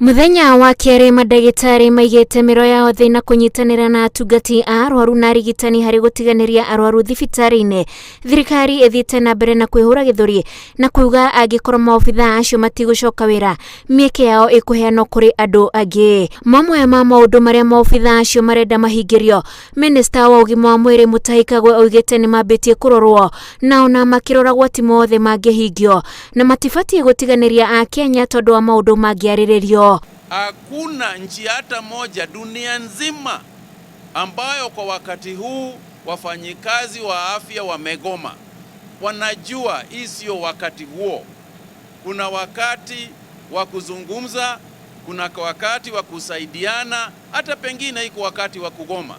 Mũthenya wa kerĩ mandagĩtarĩ maigĩte mĩro yao thĩ na kũnyitanĩra na atungati a arwaru na arigitani harĩ gũtiganĩria arwaru thibitarĩ-inĩ. Thirikari ĩthiĩte na mbere na kwĩhũra gĩthũri na kuuga angĩkorwo maobithaa acio matigũcoka wĩra, mĩeke yao ĩkũheanwo kũrĩ andũ angĩ. Mamwe ma maũndũ marĩa maobithaa acio marenda mahingĩrio, Minista wa ũgima wa mwĩrĩ Mutahi Kagwe oigĩte nĩ mambĩtie kũrorwo na ona makĩroragwo ti mothe mangĩhingio na matibatiĩ gũtiganĩria Akenya tondũ wa maũndũ mangĩarĩrĩrio. Hakuna nchi hata moja dunia nzima ambayo kwa wakati huu wafanyikazi wa afya wamegoma. Wanajua hii sio wakati huo. Kuna wakati wa kuzungumza, kuna wakati wa kusaidiana, hata pengine iko wakati wa kugoma,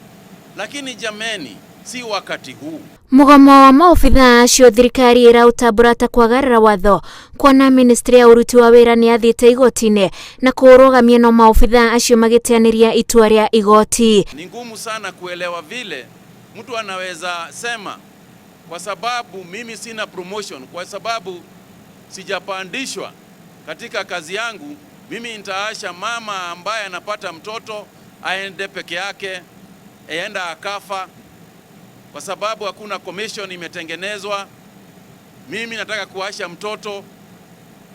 lakini jameni, si wakati huu. Mũgomo wa maobithaa acio thirikari ĩraũtambũra ta kwagarara watho kuona ministry ya ũruti wa wĩra nĩ yathiĩte igoti-inĩ na kũũrũgamia no maobithaa acio magĩteanĩria itua rĩa igoti. Ni ngumu sana kuelewa vile mtu anaweza sema kwa sababu mimi sina promotion, kwa sababu sijapandishwa katika kazi yangu, mimi nitaacha mama ambaye anapata mtoto aende peke yake, aenda akafa kwa sababu hakuna commission imetengenezwa. Mimi nataka kuacha mtoto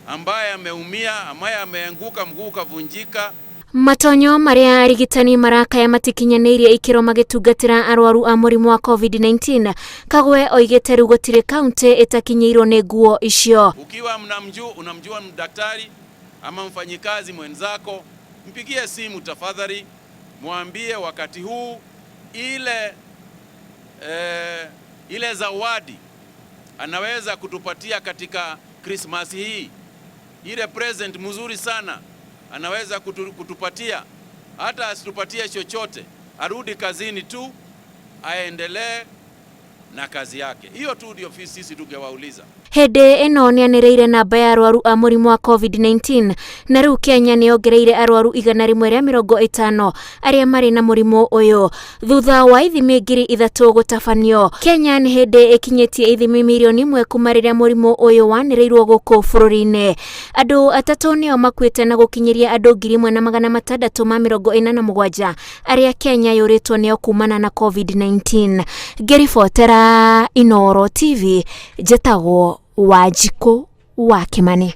ambaye ameumia, ambaye ameanguka, mguu ukavunjika. Matonyo marĩa arigitani marakaya matikinyanĩirie ikĩro magĩtungatĩra arwaru a mũrimũ wa COVID-19. Kagwe oigĩte rĩu gũtirĩ kaunti ĩtakinyĩirwo nĩ nguo icio. Ukiwa mnamjua, unamjua daktari ama mfanyikazi mwenzako, mpigie simu tafadhali, mwambie wakati huu ile zawadi anaweza kutupatia katika Christmas hii, ile present mzuri sana anaweza kutupatia, hata asitupatie chochote, arudi kazini tu, aendelee na kazi yake. Hiyo tu ndio sisi tungewauliza. Hĩndĩ ĩno nĩanĩrĩire namba ya arwaru a mũrimũ wa COVID-19 na rĩu Kenya nĩyongereire arwaru 150 arĩa marĩ na mũrimũ ũyũ thutha wa ithimi 3000 gũtabanio. Kenya nĩ hĩndĩ ĩkinyĩtie ithimi 1 mirioni kuma rĩrĩa mũrimũ ũyũ wanĩrĩirwo gũkũ bũrũri-inĩ. Andũ atatũ nĩo makuĩte na gũkinyĩria andũ 1647 arĩa Kenya yũrĩtwo nĩo kumana na COVID-19. Ngĩribotera Inooro TV, njĩtagwo Wanjikũ wa Kimani.